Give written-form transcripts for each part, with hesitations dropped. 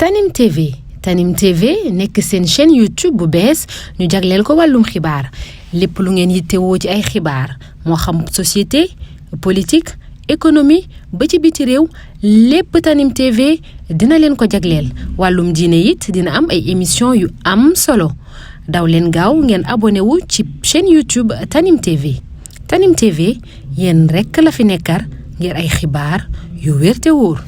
Tanim TV Tanim TV nekk seen chaîne YouTube bu bees ñu jagleel ko wàllum xibaar lépp lu ngeen yittewoo ci ay xibaar moo xam société politique économie ba ci biti réew lépp Tanim TV dina leen ko jagleel wàllum diine it dina am ay émission yu am solo daw leen gaaw ngeen abonné wu ci chaîne YouTube Tanim TV Tanim TV yéen rekk la fi nekkar ngir ay xibaar yu wér te wóor.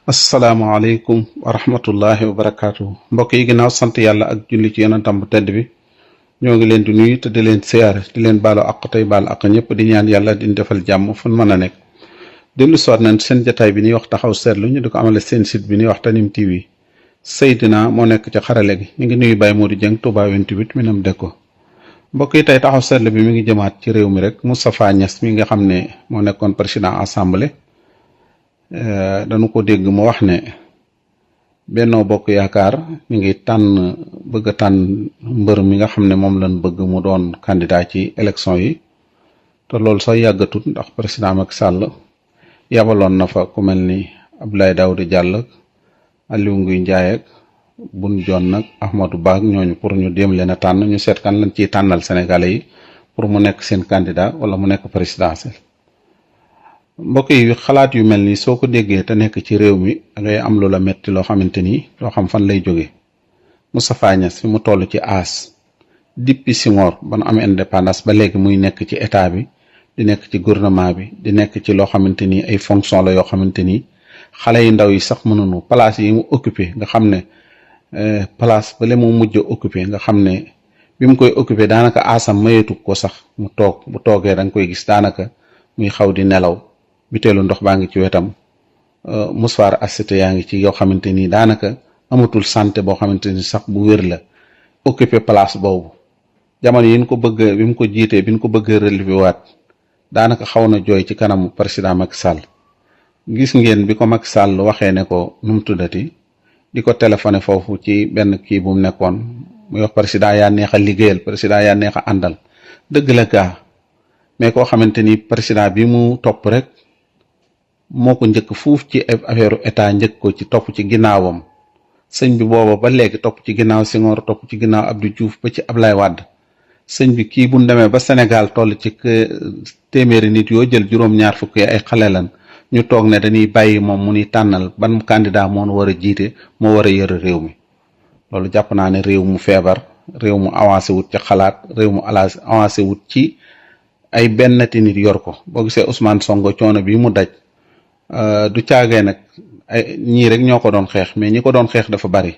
asalaamaaleykum wa rahmatullahi wa barakaatu mbokk yi ginnaaw sant yàlla ak julli ci yonentam bu tedd bi ñoo ngi leen di nuyu te di leen siyaare di leen baalu àq tey baal àq ñëpp di ñaan yàlla di defal jàmm fu mën a nekk. dellu soot nañ seen jataay bi ñuy wax taxaw seetlu ñu di ko amale seen site bi ñuy wax Tanim TV Seydina moo nekk ci xarale gi ñu ngi nuyu Baye Modou Dieng Touba 28 minam Dekko. mbokk yi tey taxaw seetlu bi mi ngi jëmaat ci réew mi rek Moustapha Niasse mi nga xam ne moo nekkoon président assemblée. dañu ko dégg mu wax ne Benno Bokk Yaakaar mi ngi bëgg a tànn mbër mi nga xam ne moom lañ bëgg mu doon candidat ci élection yi te loolu sax yàggatut ndax président Macky Sall yabaloon na fa ku mel ni Abdoulaye Daouda Diallo Aliou Nguy Ndiaye ak Boun Dionne nag Ahmadou Ba ñooñu pour ñu dem leen a tànn ñu seet kan lañ ciy tànnal Sénégalais yi pour mu nekk seen candidat wala mu nekk présidentiel. mbokk yi xalaat yu mel ni soo ko déggee te nekk ci réew mi dangay am lu la metti loo xamante ni loo xam fan lay jóge Moustapha Niasse fi mu toll ci aas depuis Senghor ba nu am indépendance ba léegi muy nekk ci état bi di nekk ci gouvernement bi di nekk ci loo xamante ni ay fonction la yoo xamante ni xale yu ndaw yi sax mënuñu place yi mu occupé nga xam ne place ba le mu mujj occupé nga xam ne bi mu koy occupé daanaka aasam mayeetu ko sax mu toog bu toogee da nga koy gis daanaka muy xaw di nelaw biteelu ndox baa ngi ci wetam mouchoir assité yaa ngi ci yoo xamante ni daanaka amatul santé boo xamante ni sax bu wér la occupé place boobu jamono yi ñu ko bëgg bi mu ko jiitee bi ñu ko bëgg relevé waat daanaka xaw na jooy ci kanamu président Macky Sall gis ngeen bi ko Macky Sall waxee ne ko nu mu tuddati di ko téléphoné foofu ci benn kii bu mu nekkoon muy wax président yaa neex a liggéeyal président yaa neex a àndal dëgg la gaa mais koo xamante ni président bi mu topp rek moo ko njëkk fuuf ci affaire état njëkk ko ci topp ci ginnaawam sëñ bi booba ba léegi topp ci ginnaaw Senghor topp ci ginnaaw Abdou Diouf ba ci Ablaye Wade sëñ bi kii bu demee ba Sénégal toll ci téeméeri nit yoo jël juróom-ñaar fukk ay xale lan ñu toog ne dañuy bàyyi moom mu ni tànnal ban candidat moo war a jiite moo war a yore réew mi loolu jàpp naa ne réew mu feebar réew mu avancé wut ci xalaat réew mu avancé wut ci ay bennati nit yor ko boo gisee Ousmane Sonko coono bi mu daj. du caagee nag ay ñii rek ñoo ko doon xeex mais ñi ko doon xeex dafa bari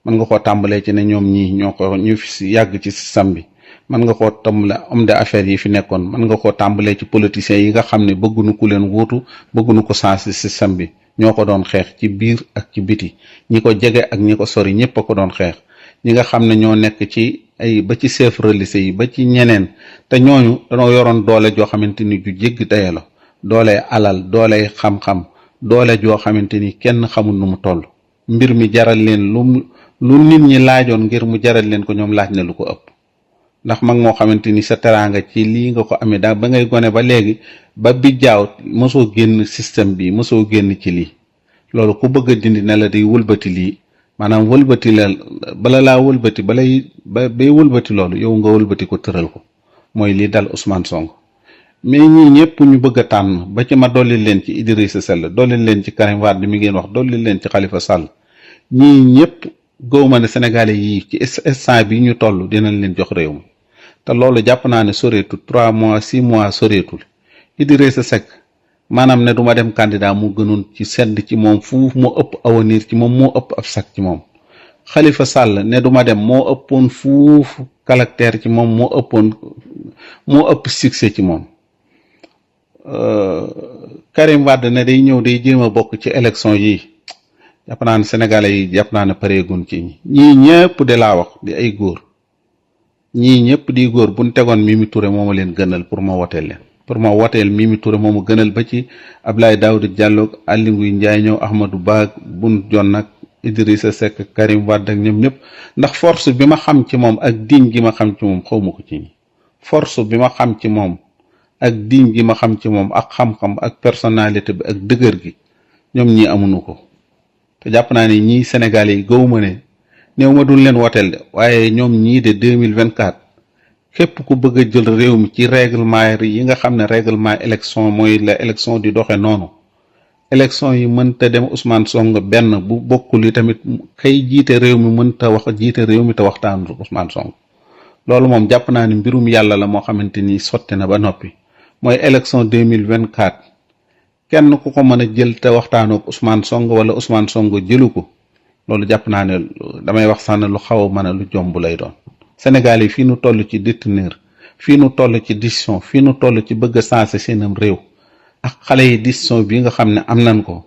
mën nga koo tàmbalee ci ne ñoom ñii ñu fi yàgg ci système bi mën nga koo tàmbalee homme d'affaires yi fi nekkoon mën nga koo tàmbalee ci politiciens yi nga xam ne bëgguñu ku leen wuutu bëgguñu ko sens système bi ñoo ko doon xeex ci biir ak ci biti ñi ko jege ak ñi ko sori ñëpp a ko doon xeex ñi nga xam ne ñoo nekk ci ay ba ci chef religieux yi ba ci ñeneen te ñooñu dañoo yoroon doole joo xamante ni ju jéggi daye la doole alal doole xam-xam doole joo xamante ni kenn xamul nu mu toll mbir mi jaral leen lu nit ñi laajoon ngir mu jaral leen ko ñoom laaj na lu ko ëpp ndax mag moo xamante ni sa teraanga ci lii nga ko amee daal ba ngay gone ba léegi ba bi jaaw mosoo génn système bi mosoo génn ci lii loolu ku bëgg a dindi ne la day wëlbati lii maanaam wëlbati la bala laa wëlbati bay wëlbati loolu yow nga wëlbati ko tëral ko mooy lii dal Ousmane Sonko mais ñii ñëpp ñu bëgg a tànn ba ci ma dolli leen ci Idrissa Seck dolli leen ci Karim Wade mi ngeen wax dolli leen ci Khalifa Sall ñii ñëpp gëwma ne Sénégalais yii ci instant bi ñu toll dinañ leen jox réew mi te loolu jàpp naa ne soreetul 3 mois 6 mois soreetul Idrissa Seck maanaam ne duma dem candidat mu gënoon ci sedd ci moom fuuf moo ëpp avenir ci moom moo ëpp ab sac ci moom Khalifa Sall ne duma dem moo ëppoon fuuf caractère ci moom moo ëpp succès ci moom Karim Wade ne day ñëw day jéem a bokk ci élection yi jàpp naa ne sénégalais yi jàpp naa ne pareegun ci ñii ñëpp de laa wax di ay góor ñii ñëpp di góor buñ tegoon Mimi Touré moo ma leen gënal pour ma woteel leen pour ma woteel Mimi Touré moo ma gënal ba ci Abdoulaye Daouda Diallo Aliou Nguy Ndiaye ñëw Ahmadou Ba Boun Dionne ak Idrissa Seck Karim Wade ak ñoom ñëpp ndax force bi ma xam ci moom ak diñ gi ma xam ci moom xawma ko ci ñi force bi ma xam ci moom ak diñ gi ma xam ci moom ak xam-xam ak personnalité bi ak dëgër gi ñoom ñi amuñu ko te jàpp naa ne ñii Sénégalais yi gëwuma ne néew ma duñ leen woteel de waaye ñoom ñii de 2024 képp ku bëgg a jël réew mi ci règlement yi nga xam ne règlement élection mooy la élection di doxe noonu élection yi mënta dem Ousmane Sonko benn bu bokkul yi tamit kay jiite réew mi mënta wax jiite réew mi te waxtaan Ousmane Sonko loolu moom jàpp naa ni mbirum yàlla la moo xamante ni sotti na ba noppi mooy élection 2024 kenn ku ko mën a jël te waxtaanoo ak Ousmane Sonko wala Ousmane Sonko jëlu ko loolu jàpp naa ne damay wax sax ne lu xaw a mën a lu jomb lay doon. Sénégal yi fii nu toll ci détenir fii nu toll ci décision fii nu toll ci bëgg a sensé seenam réew ak xale yi décision bi nga xam ne am nañ ko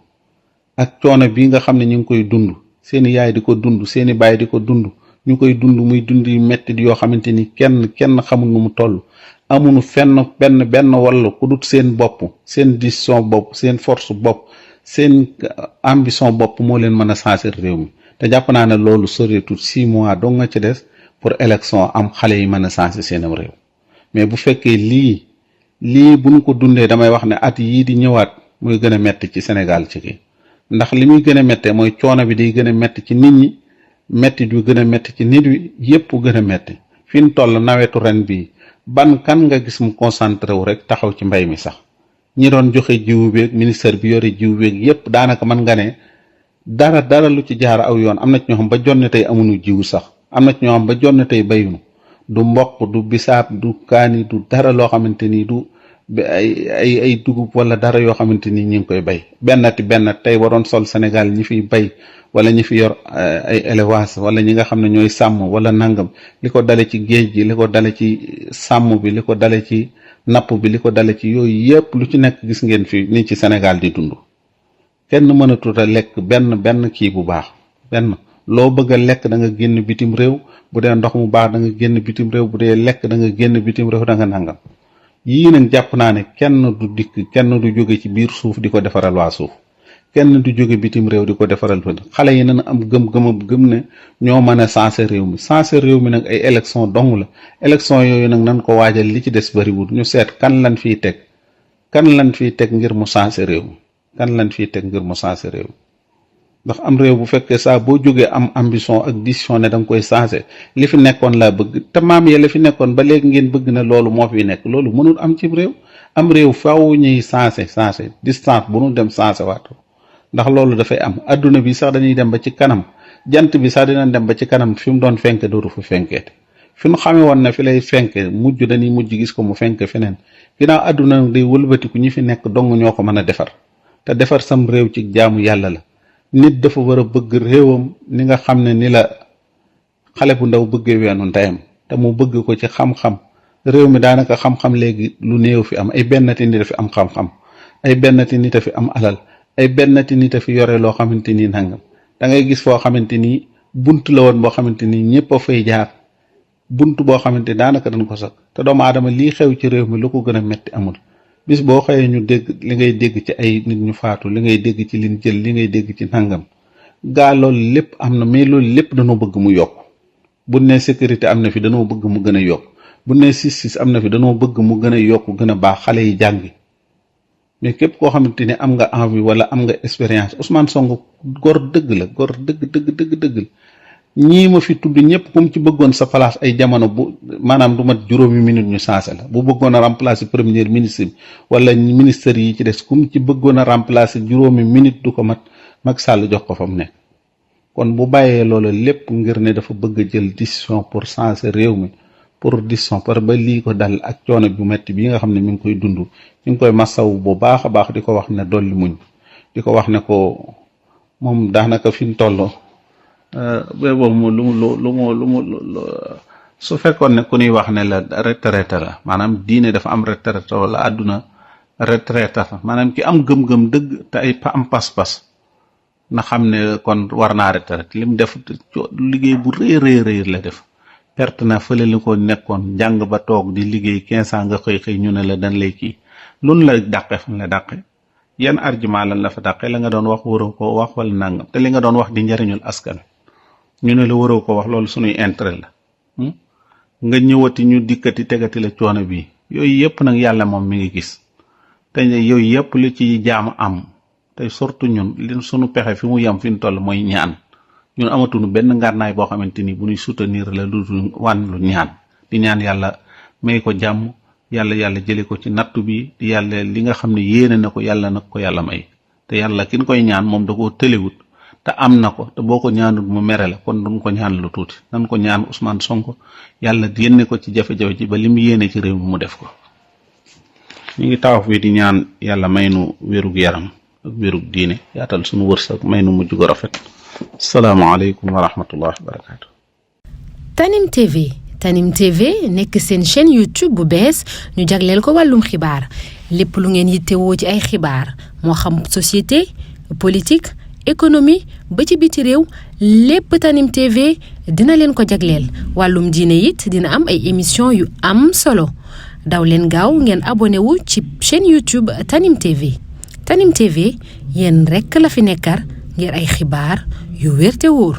ak coono bii nga xam ne ñu ngi koy dund seeni yaay di ko dund seeni baay di ko dund ñu koy dund muy dund yu metti yoo xamante ni kenn xamul nu mu toll amuñu fenn benn walla ku dut seen bopp seen décision bopp seen force bopp seen ambition bopp moo leen mën a sensé réew mi te jàpp naa ne loolu soreetul 6 mois dong nga ci des pour élection am xale yi mën a sensé seenam réew mais bu fekkee lii bu ñu ko dundee damay wax ne at yii di ñëwaat muy gën a metti ci Sénégal ci kii ndax li muy gën a méttee mooy coono bi day gën a metti ci nit ñi metti du gën a metti ci nit wi yépp gën a metti fi ñu toll nawetu ren bii ban kan nga gis mu concentré wu rek taxaw ci mbay mi sax ñi doon joxe jiwu beeg ministère bi yore jiwu beeg yépp daanaka mën nga ne dara lu ci jaar aw yoon am na ci ñoo xam ba jonne tey amuñu jiwu sax am na ci ñoo xam ba jonne tey bayuñu du mboq du bisaab du kaani du dara loo xamante ni du ay dugub wala dara yoo xamante ni ñi ngi koy bay benn tey waroon sol Sénégal ñi fiy bay wala ñi fi yor ay élevage wala ñi nga xam ne ñooy sàmm wala nangam li ko dale ci géej gi li ko dale ci sàmm bi li ko dale ci napp bi li ko dale ci yooyu yépp lu ci nekk gis ngeen fi ni ci Sénégal di dund kenn mënatut a lekk benn kii bu baax benn loo bëgg a lekk da nga génn bitim réew bu dee ndox mu baax da nga génn bitim réew bu dee lekk da nga génn bitim réew da nga nangam yii nag jàpp naa ne kenn du dikk kenn du jóge ci biir suuf di ko defaral waa suuf kenn du jóge bitim réew di ko defaral xale yi nañ am gëm ne ñoo mën a sensé réew mi nag ay élection dong la élection yooyu nag nan ko waajal li ci des bariwul ñu seet kan lan fiy teg ngir mu sensé réew mi ndax am réew bu fekkee saa boo jógee am ambition ak décision ne da nga koy sensé li fi nekkoon laa bëgg te maam ya la fi nekkoon ba léegi ngeen bëgg na loolu moo fi nekk loolu mënul am ci réew am réew faaw ñuy sensé distance bu nu dem sensé waatu ndax loolu dafay am adduna bi sax dañuy dem ba ci kanam jant bi sax dinañ dem ba ci kanam fi mu doon fenk dootu fa fenkeete fi nu xamee woon ne fi lay fenke dañuy mujj gis ko mu fenk feneen ginnaaw adduna day wëlbatiku ñi fi nekk dong ñoo ko mën a defar te defar sam réew ci jaamu yàlla la nit dafa war a bëgg réewam ni nga xam ne ni la xale bu ndaw bëggee weenu ndeyam te mu bëgg ko ci xam-xam réew mi daanaka xam-xam léegi lu néew fi am ay bennati nit a fi am xam-xam ay bennati nit a fi am alal ay bennati nit a fi yore loo xamante ni nangam da ngay gis foo xamante ni bunt la woon boo xamante ni ñëpp a fay jaar bunt boo xamante daanaka dañ ko sax te doomu aadama lii xew ci réew mi lu ko gën a metti amul bis boo xëyee ñu dégg li ngay dégg ci ay nit ñu faatu li ngay dégg ci liñ jël li ngay dégg ci nangam gaa loolu lépp am na mais loolu lépp dañoo bëgg mu yokk bu ne sécurité am na fi dañoo bëgg mu gën a yokk bu ne justice am na fi dañoo bëgg mu gën a yokk gën a baax xale yi jàngi mais képp koo xamante ni am nga envie wala am nga expérience Ousmane Sonko gor dëgg la la ñii ma fi tudd ñëpp kum ci bëggoon sa place ay jamono bu maanaam du mat juróomi minute ñu sensé la bu bëggoon a remplacer premier ministre bi wala ministère yi ci des kum ci bëggoon a remplacer juróomi minute du ko mat Macky Sall jox ko fa mu nekk kon bu bàyyee loola lépp ngir ne dafa bëgg a jël décision pour changer réew mi pour décision par ba lii ko dal ak coono bu metti bi nga xam ne mi ngi koy dund ñu ngi koy masaw bu baax a baax di ko wax ne dolli muñ di ko wax ne ko moom daanaka fi mu toll boobu mu lu su fekkoon ne ku ñuy wax ne la retraité la maanaam diine dafa am retraité wala àdduna retraité maanaam ki am gëm-gëm dëgg te ay am pas-pas na xam ne kon war naa retraité li mu def liggéey bu rëy la def perte na fële li ko nekkoon jàng ba toog di liggéey 15 ans nga xëy ñu ne la dañ lay kii loolu la dàqe fan la dàqe yan argument lan la fa dàqe la nga doon wax waroo ko wax wala nangam te li nga doon wax di njariñul askan ñu ne la waroo ko wax loolu suñuy intérêt la nga ñëwati ñu dikkati tegati la coono bi yooyu yëpp nag yàlla moom mi ngi gis te yooyu yëpp li ci jaam am tey surtout ñun li sunu pexe fi mu yem fi ñu toll mooy ñaan ñun amatuñu benn ngànnaay boo xamante ni bu ñuy soutenir la lu wàllu ñaan di ñaan yàlla may ko jàmm yàlla jële ko ci nattu bi di yàlla li nga xam ne yéene na ko yàlla nag ko yàlla may te yàlla kin koy ñaan moom da koo tëlewut te am na ko te boo ko ñaanul mu mere la kon duñ ko ñaan lu tuuti nan ko ñaan Ousmane Sonko yàlla génne ko ci jafe-jafe ji ba li mu yéene ci réew mi mu def ko. ñu ngi taxaw fii di ñaan yàlla may nu wérug yaram ak wérug diine yaatal suñu wërsëg may nu mujj gu rafet. salaamaaleykum wa rahmatullahi wa barakaatu. Tanim TV nekk seen chaîne YouTube bu bees ñu jagleel ko wàllum xibaar lépp lu ngeen yittewoo ci ay xibaar moo xam société politique économie ba ci biti réew lépp Tanim TV dina leen ko jagleel wàllum diine it dina am ay émission yu am solo daw leen gaaw ngeen abonné wu ci chaîne YouTube Tanim TV yéen rekk la fi nekkar ngir ay xibaar yu wér te wóor.